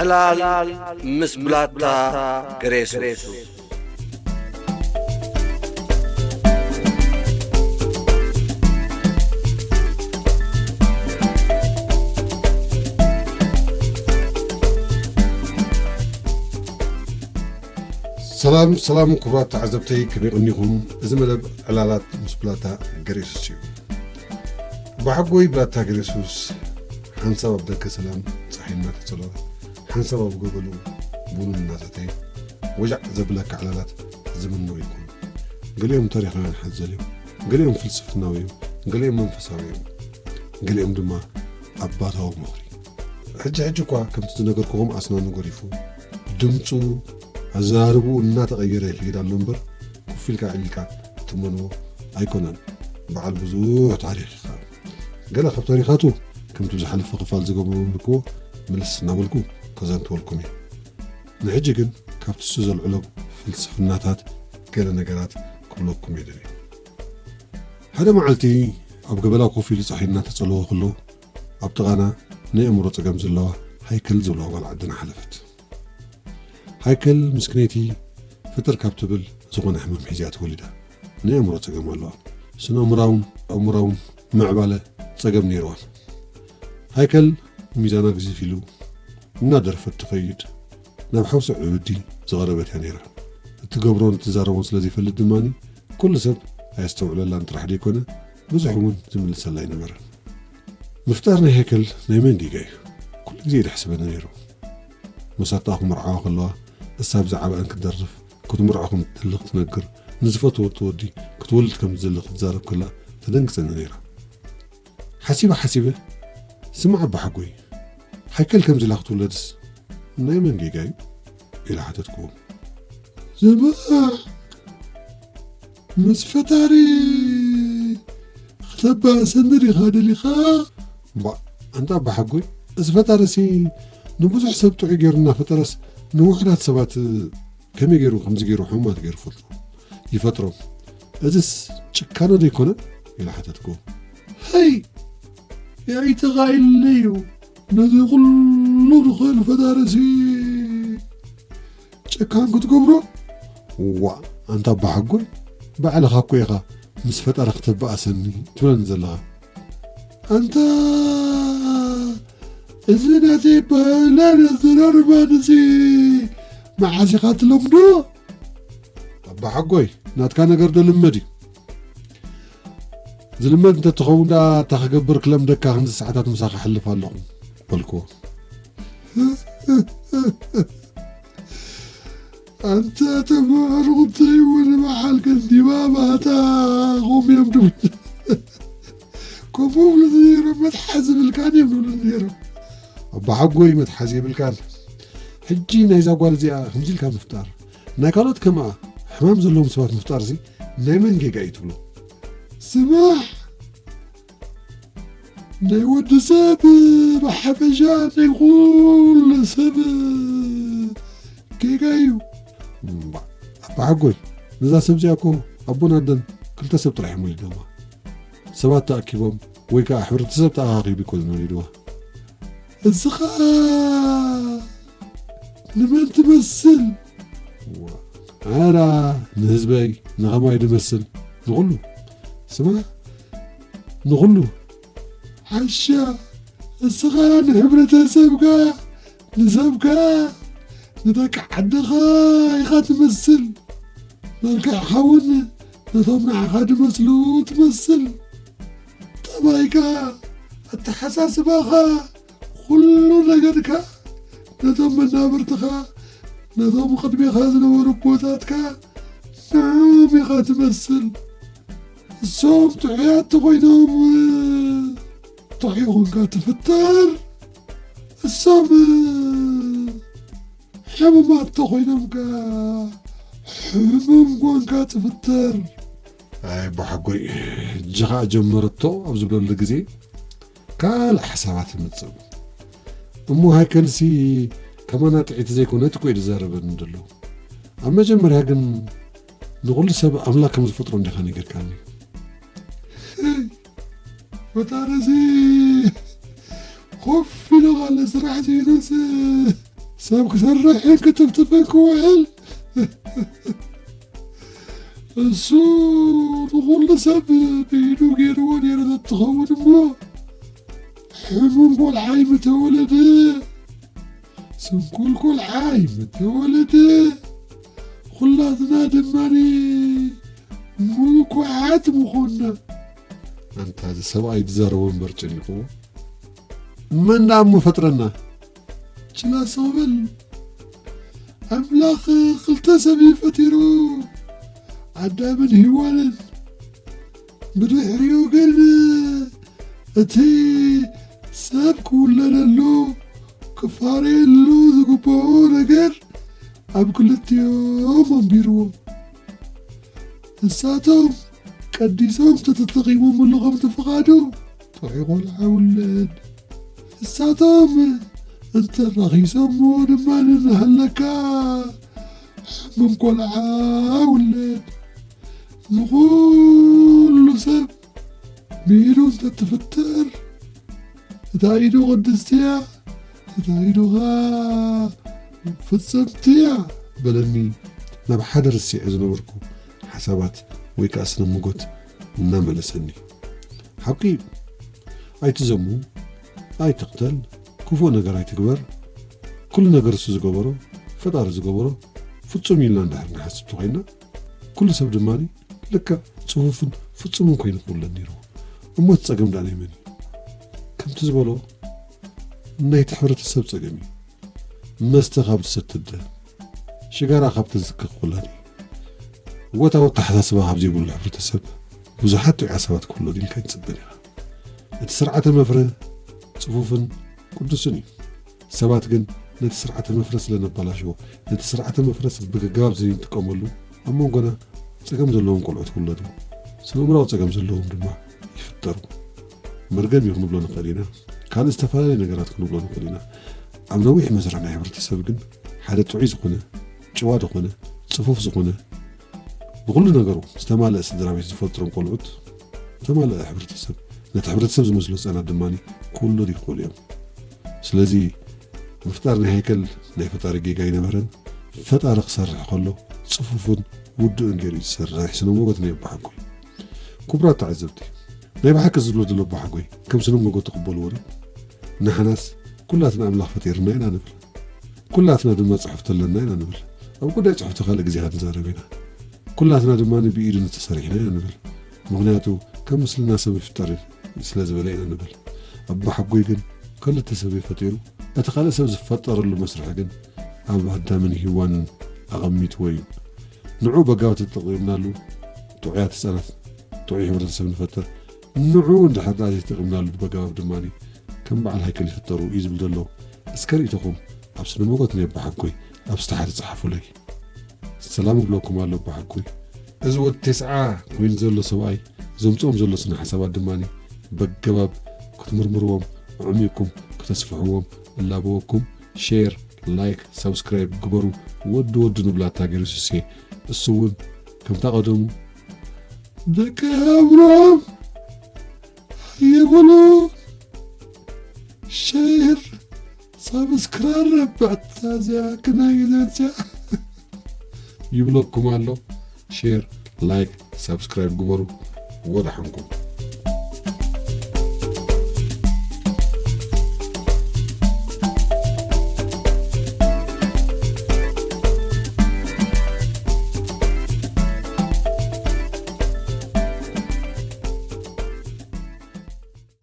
ዕላል ምስ ብላታ ገሬሱ። ሰላም ሰላም ክቡራት ተዓዘብተይ፣ ከመይ ቀኒኹም? እዚ መደብ ዕላላት ምስ ብላታ ገሬሱስ እዩ። ባሕጎይ ብላታ ገሬሱስ ሓንሳብ ኣብ ደገ ሰላም ጸሓይ እናተጸለወ፣ ሓንሳብ ኣብ ገበሉ ቡኑ እናሰተየ ወጃዕ ዘብለካ ዕላላት ዝምነው ይኾኑ። ገሊኦም ታሪኻውያን ሓዘል እዮም፣ ገሊኦም ፍልስፍናዊ እዮም፣ ገሊኦም መንፈሳዊ እዮም፣ ገሊኦም ድማ ኣባታዊ ምኽሪ። ሕጂ ሕጂ እኳ ከምቲ ዝነገርኩኹም ኣስናኑ ገዲፉ ድምፁ ኣዘራርብኡ እናተቐየረ ይኸይድ ኣሎ እምበር፣ ኮፍ ኢልካ ዕሊልካ ትመንዎ ኣይኮነን። በዓል ብዙሕ ታሪኽ ኢኻ። ገለ ካብ ታሪኻቱ ከምቲ ብዝሓለፈ ክፋል ዝገበርክዎ ምልስ እናበልኩ ከዘንትወልኩም እየ። ንሕጂ ግን ካብቲ እሱ ዘልዕሎም ፍልስፍናታት ገለ ነገራት ክብለኩም እየ ደልየ። ሓደ መዓልቲ ኣብ ገበላ ኮፍ ኢሉ ጸሓይ እናተጸለወ ከሎ፣ ኣብ ጥቓና ናይ ኣእምሮ ጸገም ዘለዋ ሃይከል ዝብላ ጓል ዓድና ሓለፈት። ሃይከል ምስክነይቲ ፍጥር ካብ ትብል ዝኾነ ሕማም ሒዝያ ተወሊዳ። ናይ ኣእምሮ ጸገም ኣለዋ። ስነ ኣእምራውን ኣእምራውን ምዕባለ ጸገም ነይርዋ። ሃይከል ሚዛና ግዝፍ ኢሉ እናደርፈት ትኸይድ ናብ ሓውሲ ዕብዲ ዝቐረበት እያ ነይራ። እትገብሮን እትዛረቦን ስለ ዘይፈልጥ ድማ ኩሉ ሰብ ኣየስተውዕለላን ጥራሕ ዘይኮነ ብዙሕ እውን ዝምልሰላ ኣይነበረን። ምፍጣር ናይ ሃይከል ናይ መን ጌጋ እዩ? ኩሉ ግዜ እዩ ደሕስበኒ ነይሩ። መሳርትኣ ክምርዓዋ ከለዋ እሳ ብዛዕባኣን ክትደርፍ፣ ክትምርዖ ከም እትደሊ ክትነግር፣ ንዝፈትዎ ወዲ ክትወልድ ከም ዝደሊ ክትዛረብ ከላ ተደንግጸኒ ነይራ። ሓሲበ ሓሲበ፣ ስማዕ ኣባ ሓጎይ፣ ሃይከል ከምዚ ኢላ ክትውለድስ ናይ መን ጌጋ እዩ? ኢለ ሓተትክዎ። ስማዕ፣ ምስ ፈጣሪ ክተባእሰኒ ዲኻ ደሊኻ? እምባ፣ ኣንታ ኣባ ሓጎይ፣ እዚ ፈጣሪሲ ንብዙሕ ሰብ ጥዑይ ገይሩ እናፈጠረስ ንውሑዳት ሰባት ከመይ ገይሩ ከምዚ ገይሩ ሕሙማት ገይሩ ፈልጦ ይፈጥሮም። እዚስ ጭካነ ዶ ኣይኮነን? ኢለ ሓተትክዎ። ሃይ! ኣይተኻኢልን'ዩ። ነዚ ኩሉ ዝኽእል ፈጣሪሲ ጨካን ክትገብሮ? ዋእ ኣንታ ኣባ ሓጎይ፣ ባዕልኻ እኮ ኢኻ ምስ ፈጣሪ ክተባእሰኒ ትብለኒ ዘለኻ። ኣንታ እዚ ናተይ ኣበሃህላን ኣዘራርባንሲ መዓስ ኢኻ ትለምዶ? ኣባ ሓጎይ፣ ናትካ ነገር ዶ ልመድ እዩ? ዝልመድ እንተትኸውን ደኣ እታ ክገብር ክለምደካ ክንዲ ሰዓታት ምሳኻ ኣሕልፍ ኣለኹ በልክዎ። ኣንታ እቶም ኣዕሩኽተይ እውን በዓል ከንቲባ ባታ ከምኡ እዮም ድብል ከምኡ ብሉ ነይሮም። መትሓዚ ይብልካን እዮም ድብሉ ነይሮም። ኣባ ሓጎይ፣ መትሓዚ የብልካን። ሕጂ ናይዛ ጓል እዚኣ ከምዚ ኢልካ ምፍጣር፣ ናይ ካልኦት ከምኣ ሕማም ዘለዎም ሰባት ምፍጣርሲ ናይ መን ጌጋ እዩ ትብሎ? ስማዕ፣ ናይ ወዲ ሰብ ብሓፈሻ ናይ ኩሉ ሰብ ጌጋ እዩ። እምባ፣ ኣባ ሓጎይ፣ ነዛ ሰብ እዚኣ እኮ ኣቦን ኣደን ክልተ ሰብ ጥራሕ እዮም ወሊዶማ። ሰባት ተኣኪቦም ወይ ከዓ ሕብረተሰብ ተኣኻኺቡ ኣይኮኑን ወሊድዋ። እዚ ኸኣ ንመን ትመስል? ኣራ ንህዝበይ ንኸማይ ድመስል ንኹሉ። ስማ፣ ንኹሉ። ሓሻ፣ እስኻ ንሕብረተሰብካ፣ ንሰብካ፣ ንደቂ ዓድኻ ኢኻ ትመስል። መልክዕኻ እውን ነቶም ንዓኻ ድመስሉ ትመስል። ጠባይካ፣ ኣተሓሳስባኻ፣ ኩሉ ነገርካ ነቶም መናብርትኻ፣ ነቶም ቅድሜኻ ዝነበሩ ኣቦታትካ ንዕኦም ኢኻ ትመስል። እሶም ጥዑያት ተኾይኖም ጥዑይ ኾንካ ትፍጠር። እሶም ሕሙማት ተኾይኖም ከኣ ሕሙም ኾንካ ትፍጠር። ኣይ ኣቦ ሓጎይ፣ ሕጂ ኸኣ ጀመረቶ ኣብ ዝብለሉ ግዜ ካልእ ሓሳባት ይመጽእ። እሞ ሃይከልሲ ከማና ጥዕይቲ ዘይኮነት እኮ እዩ ዝዛረበኒ ዘሎ። ኣብ መጀመርያ ግን ንኹሉ ሰብ ኣምላኽ ከም ዝፈጥሮ እንዲኻ ነጊርካኒ። ፈጣሪሲ ኮፍ ኢሉ ቃለ ስራሕ ዘይነስ ሰብ ክሰርሕን ክትፍትፍን ክውዕል፣ እሱ ንኹሉ ሰብ ብኢዱ ገይርዎ ነይሩ። ተትኸውን እሞ ሕሙም ቆልዓ ኣይምተወለደ፣ ስንኩል ቆልዓ ኣይምተወለደ፣ ኩላትና ድማ ምኩዓት ምኾንና። ኣንታ እዚ ሰብኣይ ዝዛረቦ እምበር ጨኒቕዎ። መን ደኣ እሞ ፈጥረና? ችላ ስቕ በል። ኣምላኽ ክልተ ሰብ እዩ ፈጢሩ፣ ኣዳምን ሄዋንን። ብድሕሪኡ ግን እቲ ሰብ ክውለደሉ ክፋረየሉ ዝግብኦ ነገር ኣብ ክልቲኦም ኣንቢርዎ። ንሳቶም ቀዲሶም ተተጠቒሞምሉ ከምቲ ፍቓዱ ጥዑይ ቆልዓ ውለድ። ንሳቶም እንተራኺሶምዎ ድማ ንናሃለካ ሕሙም ቆልዓ ውለድ። ንኹሉ ሰብ ብኢዱ እንተትፍጠር፣ እታ ኢዱ ቅድስቲ እያ፣ እታ ኢዱ ኸኣ ፍጽምቲ እያ በለኒ። ናብ ሓደ ርሲዐ ዝነበርኩ ሓሳባት ወይ ከኣ ስነ-ሞጎት እናመለሰኒ። ሓቂ እዩ። ኣይትዘሙ፣ ኣይትቕተል፣ ክፉእ ነገር ኣይትግበር። ኩሉ ነገር እሱ ዝገበሮ፣ ፈጣሪ ዝገበሮ ፍጹም ኢልና እንድሕር ንሓስብ ተኾይንና፣ ኩሉ ሰብ ድማ ልክዕ ጽፉፍን ፍጹምን ኮይኑ ክውለድ ነይርዎ። እሞ እቲ ጸገም ደኣ ናይ መን እዩ? ከምቲ ዝበሎ ናይቲ ሕብረተሰብ ጸገም እዩ። መስተ ካብ ትሰትደ፣ ሽጋራ ካብ ተዝክኽ ውላድ እዩ። እወታዊ ኣተሓሳስባ ካብ ዘይብሉ ሕብረተሰብ ብዙሓት ጥዑያት ሰባት ክውለዱ ኢልካ ኣይትጽበን ኢኻ። እቲ ስርዓተ መፍረ ጽፉፍን ቅዱስን እዩ። ሰባት ግን ነቲ ስርዓተ መፍረ ስለ ነባላሽዎ፣ ነቲ ስርዓተ መፍረ ብገጋብ ዘይንጥቀመሉ፣ ኣብ መንጎና ጸገም ዘለዎም ቆልዑት ክውለዱ፣ ስነ-ኣእምሮኣዊ ጸገም ዘለዎም ድማ ይፍጠሩ። መርገም እዩ ክንብሎ ንኽእል ኢና። ካልእ ዝተፈላለየ ነገራት ክንብሎ ንኽእል ኢና። ኣብ ነዊሕ መስርሕ ናይ ሕብረተሰብ ግን ሓደ ጥዑይ ዝኾነ፣ ጭዋ ዝኾነ፣ ጽፉፍ ዝኾነ፣ ብኹሉ ነገሩ ዝተማልአ ስድራ ቤት ዝፈጥሮም ቆልዑት፣ ዝተማልአ ሕብረተሰብ፣ ነቲ ሕብረተሰብ ዝመስሉ ህጻናት ድማ ክውለዱ ይኽእሉ እዮም። ስለዚ ምፍጣር ናይ ሃይከል ናይ ፈጣሪ ጌጋ ኣይነበረን። ፈጣሪ ክሰርሕ ከሎ ጽፉፍን ውዱእን ገይሩ እዩ ዝሰርሕ። ስነ ሞጎት ናይ ኣቦሓጎይ። ክቡራት ተዓዘብቲ፣ ናይ ብሓቂ ዝብሎ ዘሎ ኣቦሓጎይ ከም ስነ ሞጎት ትቕበልዎ ዶ? ንሕናስ ኩላትና ኣምላኽ ፈጢርና ኢና ንብል። ኩላትና ድማ ጽሕፍቲ ኣለና ኢና ንብል። ኣብ ጉዳይ ጽሕፍቲ ካልእ ግዜ ክንዛረብ ኢና። ኩላትና ድማ ብኢዱ ንተሰሪሕና ኢና ንብል። ምኽንያቱ ከም ምስልና ሰብ ይፍጠር ስለ ዝበለ ኢና ንብል። ኣቦሓጎይ ግን ክልተ ሰብ እዩ ፈጢሩ። እቲ ካልእ ሰብ ዝፈጠረሉ መስርሕ ግን ኣብ ኣዳምን ሄዋንን ኣቐሚጥዎ እዩ። ንዑ በጋብ ተጠቒምናሉ ጥዑያት ህጻናት፣ ጥዑይ ሕብረተሰብ ንፈጥር። ንዑ እንድሕር ደኣ ዘይተጠቒምናሉ በጋብ ድማ ከም በዓል ሃይከል ይፍጠሩ እዩ ዝብል ዘሎ። እስከ ርእይቶኹም ኣብ ስነ ሞጎት ናይ ኣቦሓጎይ ኣብ ዝተሓተ ጸሓፉለይ። ሰላም እብለኩም ኣሎ ኣቦሓጎይ። እዚ ወዲ ተስዓ ኮይኑ ዘሎ ሰብኣይ ዘምጽኦም ዘሎ ስነ ሓሳባት ድማ በገባብ ክትምርምርዎም፣ ኣዕሚቕኩም ከተስፍሕዎም እላበወኩም። ሼር፣ ላይክ፣ ሳብስክራይብ ግበሩ። ወዲ ወዲ ንብላ እታ ገይሩ ስሴ እሱ እውን ከምታ ቀደሙ ደቂ ኣብርሆም ይብሉ። ሼር፣ ሳብስክራይብ በታ እዚኣ ክናይ ናንሲያ ይብለኩም ኣሎ። ሼር፣ ላይክ፣ ሳብስክራይብ ግበሩ። ወደ ሓንኩም።